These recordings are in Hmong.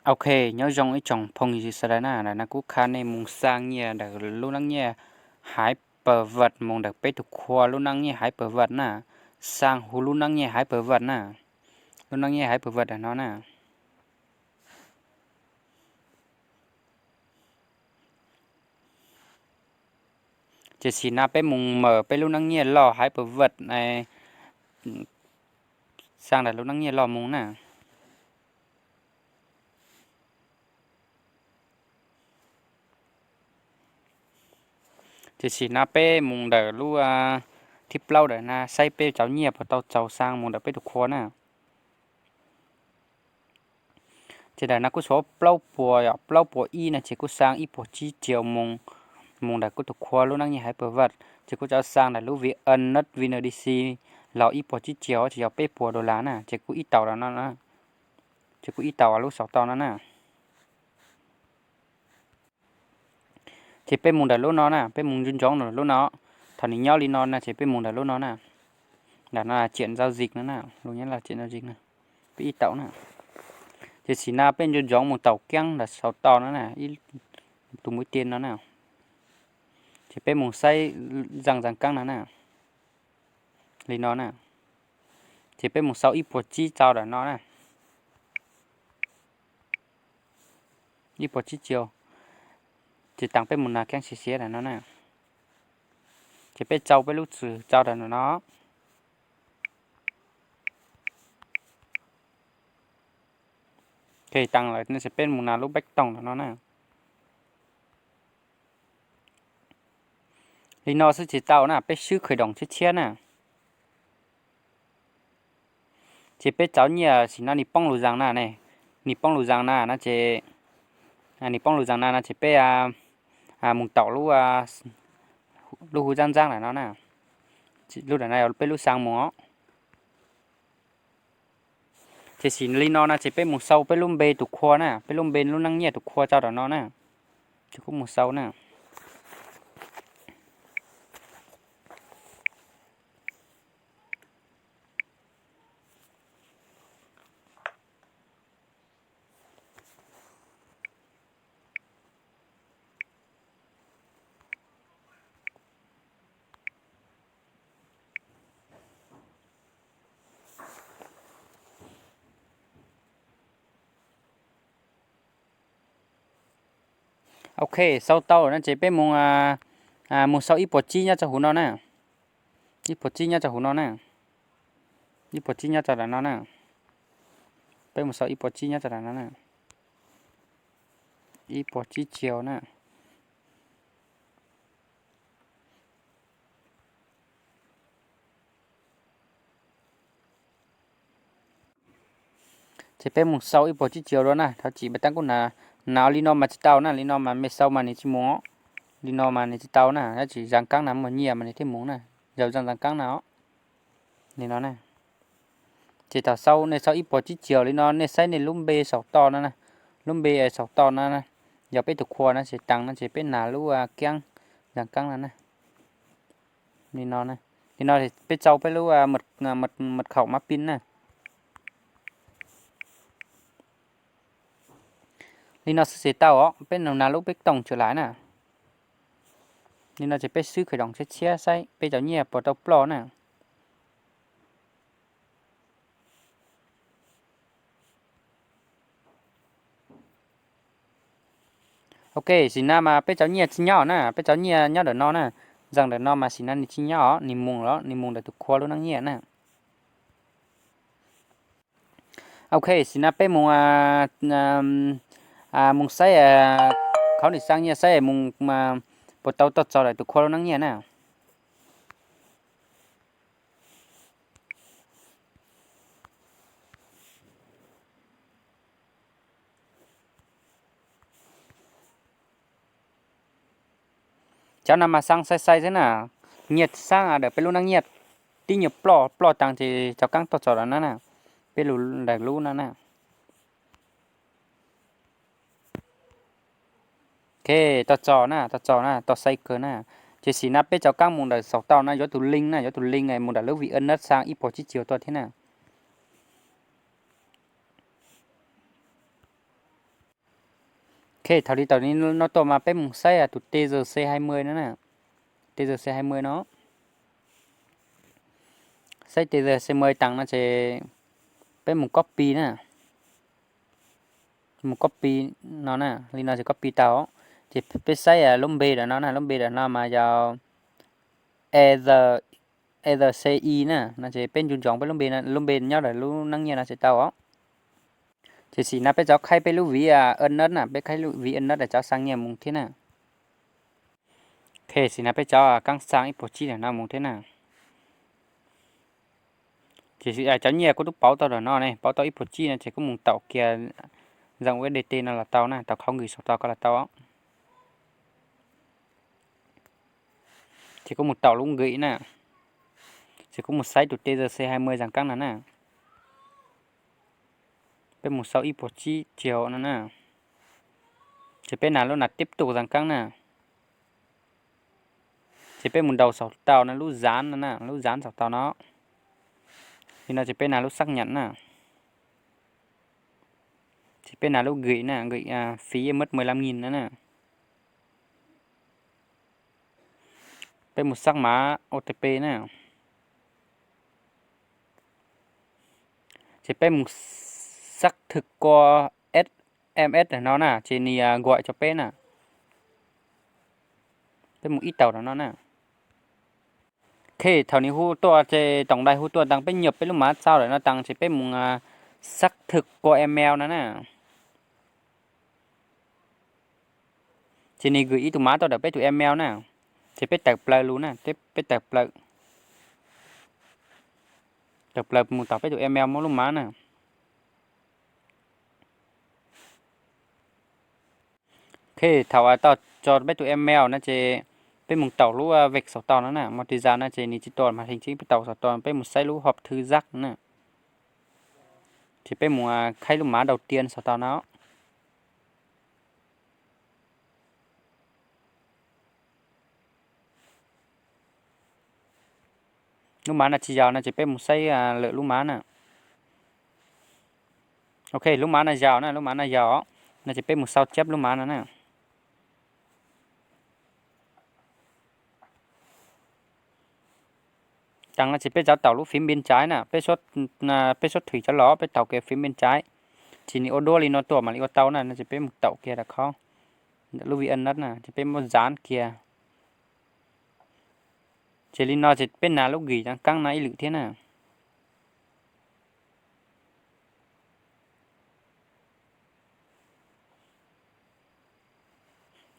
Ok, nyob zoo ib tsoom phooj ywg sawv daws na, ntawm no kuv qha nej mus xaa nyiaj ntawm lub neeb nyiaj Hyperword mus ntawm peb tus khua lub neeb nyiaj Hyperword na, xaa hu lub neeb nyiaj Hyperword na, lub neeb nyiaj Hyperword no na. Ces sim no peb mus mawm peb lub neeb nyiaj loj Hyperword, xaa ntawm lub neeb nyiaj loj mus na. Ces sim no peb mus ntawm lub thib plaub ntawm na, saib peb cov nyiaj puas tau txaus xaa mus ntawm peb tus khua na. Ces ntawm no kuj tshuav plaub puas, plaub puas ib no ces kuj xaa ib puas tsib caug mus, mus ntawm kuv tus khua lub neeb nyiaj Hyperword, ces kuv tau xaa ntawm lub V N N U S D C los ib puas tsib caug ces yog peb puas dollar na, ces kuj ib tau no, ces kuj ib tau lub saum toj no na. Ces peb mus ntawm lub no na, peb mus ntsoov ntsoov ntawm lub no, thaum nws nyob li no na ces peb mus ntawm lub no na. Ntawm no là chuyển giao dịch no na, lus Nyab Laj là chuyển giao dịch na, peb ib tau na. Ces sim no peb ntsoov ntsoov mus taum keeb ntawm saum toj no na, ib tus mũi tên no na. Ces peb mus saib zaj zaj keeb no na, li no na. Ces peb mus sau ib puas tsib rau ntawm no na, ib puas tsib caug. Ces taag peb mus nag keeb siav siav ntawm no na. Ces peb tso peb lub txwm rau ntawm no. Ces taag lawm no ces peb mus nag lub peb tooj ntawm no na. Li no xwb ces tau na, peb swb khởi động tshiab tshiab na. Ces peb tso nyiaj sim no nws poob lus zang na ne, nws poob lus zang na no ces, nws poob lus zang na no ces peb mus taum lub, lub hu ntxaab ntxaab ntawm no na. Lub ntawm no yog peb lub xaa mus os. Ces sim li no na ces peb mus sau peb lub npe tus khua na, peb lub npe lub neeb nyiaj tus khua tso ntawm no na. Ces kuv mus sau na. Ok, sau tau no ces peb mus, mus sau ib puas tsib nyob rau huv no na. Ib puas tsib nyob rau huv no na. Ib puas tsib nyob rau ntawm no na. Peb mus sau ib puas tsib nyob rau ntawm no na. Ib puas tsib caug na. Ces peb mus sau ib puas tsib caug dua na, thov txim pab tab kuj na, na li no mas tsis tau na, li no mas mej sau mas nws tsis mus, li no mas nws tsis tau na, tab sis zaj keeb na muaj nyiaj mas nws thiaj mus na, zaum zaj zaj keeb na os. Li no na. Ces thaum sau nej sau ib puas tsib caug li no nej saib nej lub npe saum toj no na, lub npe saum toj no na, yog peb tus khua no ces taag no ces peb na lub keeb, zaj keeb no na. Li no, li no peb tso peb lub mật khẩu mã pin na. Li no xwb ces tau os, peb nug nag lub peb tooj tswm lais na. Li no ces peb swb khởi động tshiab tshiab saib peb cov nyiaj puas tau ploj na. Ok, sim no mas peb cov nyiaj tsis nyob na, peb cov nyiaj nyob ntawm no na, zaj ntawm no mas sim no nws tsis nyob os, nws mus lawm, nws mus ntawm tus khua lub neeb nyiaj na. Ok, sim no peb mus, mus saib, khov nws xaa nyiaj saib mus puas tau tuaj txog ntawm tus khua lub neeb nyiaj na. Cov no mas xaa xai xai xwb na, nyiaj xaa ntawm peb lub neeb nyiaj tib nyuag ploj ploj taag ces cov keeb tuaj txog ntawm no na, peb lub ntawm lub no na. Ok, tau txog na, tau txog na, tau xai kawg na. Ces sim no peb cov keeb mus ntawm saum toj na, yuav tus link na, yuav tus link mus ntawm lub V N N U S D C xaa ib puas tsib caug tuaj thiab na. Ok, thaum li tau li no tuaj mas peb mus saib tus TRC hai mươi no na. TRC hai mươi no. Saib TRC hai mươi tag no ces peb mus copy na. Mus copy no na, li no ces copy tau. Ces peb saib lub npe ntawm no na, lub npe ntawm no mas yog Ether, Ether C I na, no ces peb ncu ntsoov peb lub npe, lub npe nyob ntawm lub neeb nyiaj no ces tau os. Ces sim no peb rov khaib peb lub vis a nab na, peb khaib lub vis a nab rov xa nyiaj mus thiab na. Ok, sim no peb rov kaab xa ib puas tsib ntawm no mus thiab na. Ces cov nyiaj kuj tub pauv tau ntawm no ne, pauv tau ib puas tsib no ces kuj mus taum kiag zoo U S D T no los tau na, tau qhov nkws saum tau ko los tau. Ces kuj mus taum lub nkws na. Ces kuj mus saib tus TRC hai mươi zaj kaab no na. Peb mus sau ib puas tsib triệu no na. Ces peb nas lub nas tiếp tục zaj kaab na. Ces peb mus ntaus saum tau no lub dán no na, lub dán saum tau no. Li no ces peb nas lub xác nhận na. Ces peb nas lub gửi na, gửi phí mất mười lăm nghìn no na. Peb mus xác mã O T P na. Ces peb mus xác thực qua S M S no na, ces nws gọi rau peb na. Peb mus ib tau ntawm no na. Ok, thaum nws hu tuaj ces tổng đài hu tuaj tag peb nyuam peb lub mã sau ntawm no tag ces peb mus xác thực qua email no na. Ces nws gửi ib tug mã tuaj ntawm peb tus email na. Ces peb tawm plaws lug na, peb tawm plaws, tawm plaws mus tom peb tus email muab lub mã na. Ok, thaum tau tso peb tus email no ces peb mus taum lub vek saum tau no na, mos tsis zas no ces nws tsis tua màn hình tsis peb taum saum tau, peb mus saib lub hộp thư rác na. Ces peb mus khaib lub mã đầu tiên saum tau no. Lub mã no tsis yog no ces peb mus saib lwm lub mã na. Ok, lub mã no yog na, lub mã no yog no ces peb mus sau chép lub mã no na. Tag no ces peb rov taum lub phím bên trái na, peb suav thwm cov los peb taum kiag phím bên trái. Ces nws ua duab li no tuaj mam li ua tau na, no ces peb mus taum kiag rau qhov lub vi ân nab na, ces peb muab dán kiag. Ces li no ces peb nas lub gửi zaj kaab no ib lwm thiab na.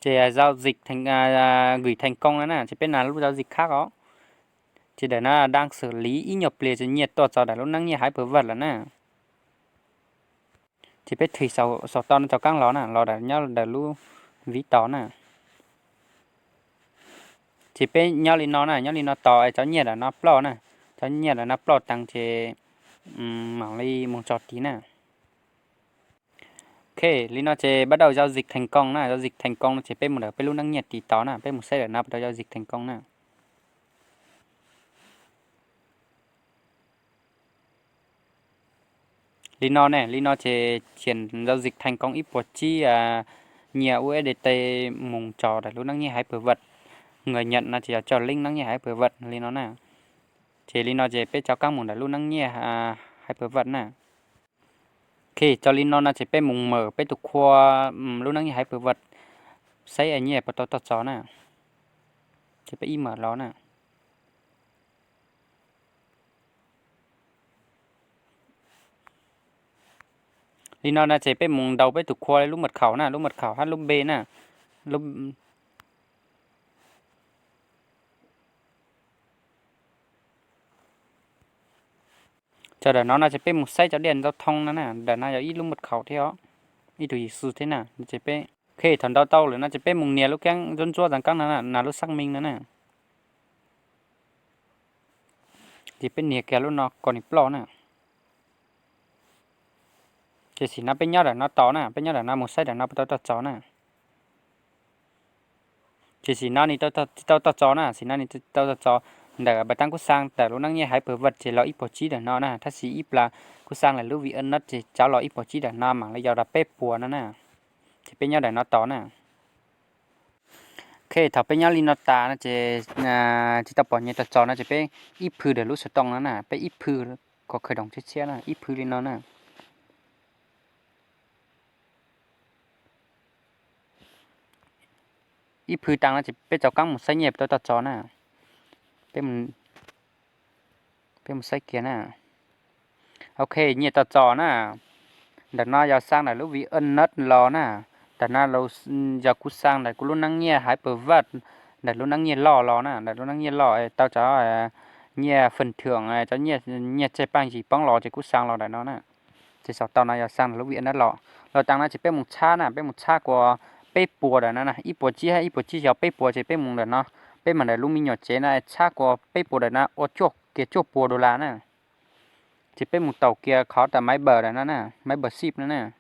Ces giao dịch thành, gửi thành công no na, ces peb nas lub giao dịch khác os. Ces ntawm no đang xử lý ib nyuag pliag ces nyiaj tuaj txog ntawm lub neeb nyiaj Hyperwallet lawm na. Ces peb thwm saum tau no rov kaab los na, los ntawm nyob ntawm lub viv tos na. Ces peb nyob li no na, nyob li no tos cov nyiaj ntawm no ploj na, cov nyiaj ntawm no ploj tag ces mam li mus tso tid na. Ok, li no ces bắt đầu giao dịch thành công na, giao dịch thành công no ces peb mus ntawm peb lub neeb nyiaj tid tos na, peb mus saib ntawm no bắt đầu giao dịch thành công na. Li no ne, li no ces chuyển giao dịch thành công ib puas tsib nyiaj U S D T mus tso ntawm lub neeb nyiaj Hyperwallet. Người nhận no ces yog coj link neeb nyiaj Hyperwallet li no na. Ces li no ces peb rov kaab mus ntawm lub neeb nyiaj Hyperwallet na. Ok, tso li no no ces peb mus mawm peb tus khua lub neeb nyiaj Hyperwallet saib nyiaj puas tau tuaj txog na. Ces peb ib mawm los na. Li no no ces peb mus ntaus peb tus khua lub mật khẩu na, lub mật khẩu hab lub npe na. Tso ntawm no no ces peb mus saib cov điện giao thông no na, ntawm no yog ib lub mật khẩu thiab os, ib tug yim xwm thiab na. Ces peb, ok, thaum ntaus tau lawm no ces peb mus nias lub keeb ntsuab ntsuab zaj kaab no na, nas lub xác minh no na. Ces peb nias kiag lub no kom nws ploj na. Ces sim no peb nyob ntawm no tos na, peb nyob ntawm no mus saib ntawm no puas tau tuaj txog na. Ces sim no nws tsis tau tuaj txog na, sim no nws tsis tau tuaj txog. Ntawm npawb taab kub xaa ntawm lub neeb nyiaj Hyperwallet ces los ib puas tsib ntawm no na, tab sis ib plag kub xaa lawm lub vi ân nab ces rov los ib puas tsib ntawm no mam li yog rau peb puas no na. Peb nyob daim no tos na. Ok, thaum peb nyob li no tas no ces tsis tau pom nyias tau txos no ces peb ib phwj daim lub xov tooj no na, peb ib phwj kom khawv doom tshiab tshiab na, ib phwj li no na. Ib phwj tas no ces peb tau kaab mus saib nyias tau tau txos na. Peb mus saib kiag na. Ok, nyias tau txos na. Ntawm no yog xaa ntawm lub vi nat los na. Ntawm no yog kuv xaa ntawm kuv lub neej nyiaj haiv pawg vaj, ntawm lub neej nyiaj loj los na, ntawm lub neej nyiaj loj tau cov nyiaj fwm thwm, cov nyiaj tseg paaj yim poob los ces kuv xaa los ntawm no na. Ces xaus tau no yog xaa ntawm lub vi nat los. Los tas no ces peb mus txhab na, peb mus txhab kuas peb puas ntawm no na, ib puas tsib hab ib puas tsib xyov peb puas ces peb mus ntawm no, peb mam ntawm lub me nyuam tsev na txhab kuas peb puas ntawm no ua cuaj kiag cuaj puas dollar na. Ces peb mus taus kiag qhov tas maiv bawm ntawm no na, maiv bawm sib no na.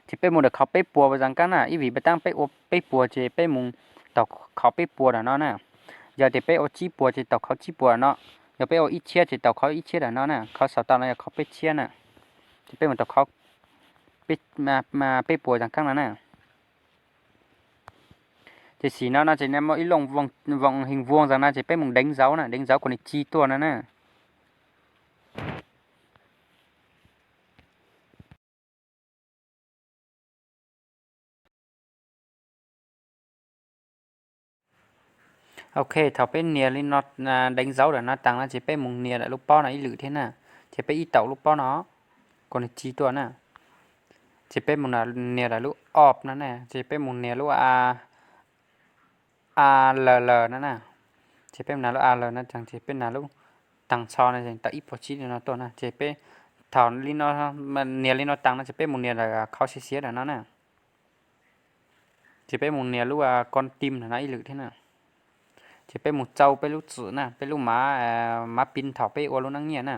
Ces peb mus ntawm qhov peb puas vas zas kaab na, ib vim peb taab peb ua peb puas ces peb mus taus qhov peb puas ntawm no na. Yog tias peb ua tsib puas ces taus qhov tsib puas ntawm no, yog peb ua ib txhiab ces taus qhov ib txhiab ntawm no na, qhov xaus tau no yog qhov peb txhiab na. Ces peb mus taus qhov peb puas vas zas kaab no na. Ces xim no no ces muaj ib lub voos heev vuas zas no ces peb mus deev zauv na, deev zauv kuas nws ci tuaj no na. Ok, thaum peb nias li no, deev zauv ntawm no taag no ces peb mus nias ntawm lub pob no ib lwm thiab na. Ces peb ib taus lub pob no, kuas nws ci tuaj na. Ces peb mus nias ntawm lub op no na, ces peb mus nias lub a l l no na. Ces peb mus nias lub a l no taag ces peb nias lub taag txho no tau ib puas tsib li no tuaj na. Ces peb thaum nias li no taag no ces peb mus nias ntawm qhov xiav xiav ntawm no na. Ces peb mus nias lub koom tim ntawm no ib lwm thiab na. Ces peb mus txau peb lub txwm na, peb lub mav, mav pin thaum peb ua lub neej nyiaj na.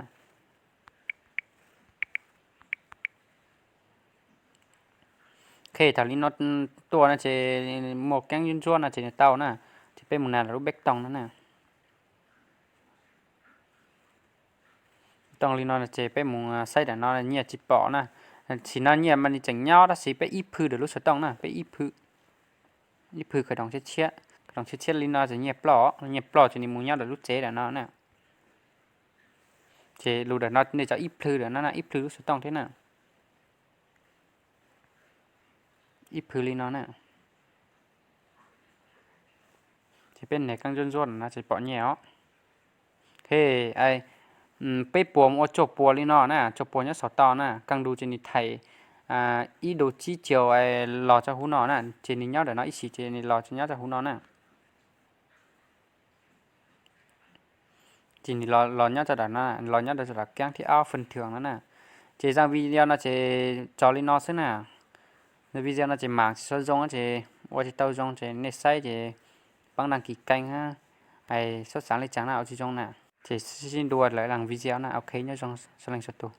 Ok, thaum li no tuaj no ces muaj keeb ntsuab ntsuab no ces nws tau na. Ces peb mus nias lub peb tooj no na. Tooj li no ces peb mus saib ntawm no nyiaj tsis pom na. Tam sim no nyiaj mas nws tseem nyob tab sis peb ib phwj ntawm lub xov tooj na, peb ib phwj, ib phwj khawv doom tshiab tshiab, khawv doom tshiab tshiab li no ces nyiaj ploj, nyiaj ploj ces nws mus nyob ntawm lub tsev ntawm no na. Ces lus ntawm no nej cov ib phwj ntawm no na, ib phwj lub xov tooj thiab na. Ib phwj li no na. Ces peb nias keeb ntsuab ntsuab no ces pom nyiaj os. He, peb puas mus ua cuaj puas li no na, cuaj puas nyob saum toj na, keej dua ces nws thaim ib dua tsib caug los rau huv no na, ces nws nyob ntawm no ib sim ces nws los nyob rau huv no na. Ces nws los nyob rau ntawm no, los nyob rau ntawm keeb thib ob fwm thwm no na. Ces zaj video no ces tso li no xwb na. Video no ces mam tsis tshua zoo ces ua tsis tau zoo ces nej saib ces pab đăng ký kênh hab, sub xaav li caag na ua tsis zoo na. Ces sib ntua lawm leej video na, ok nyob zoo, sawv leej sawv tus.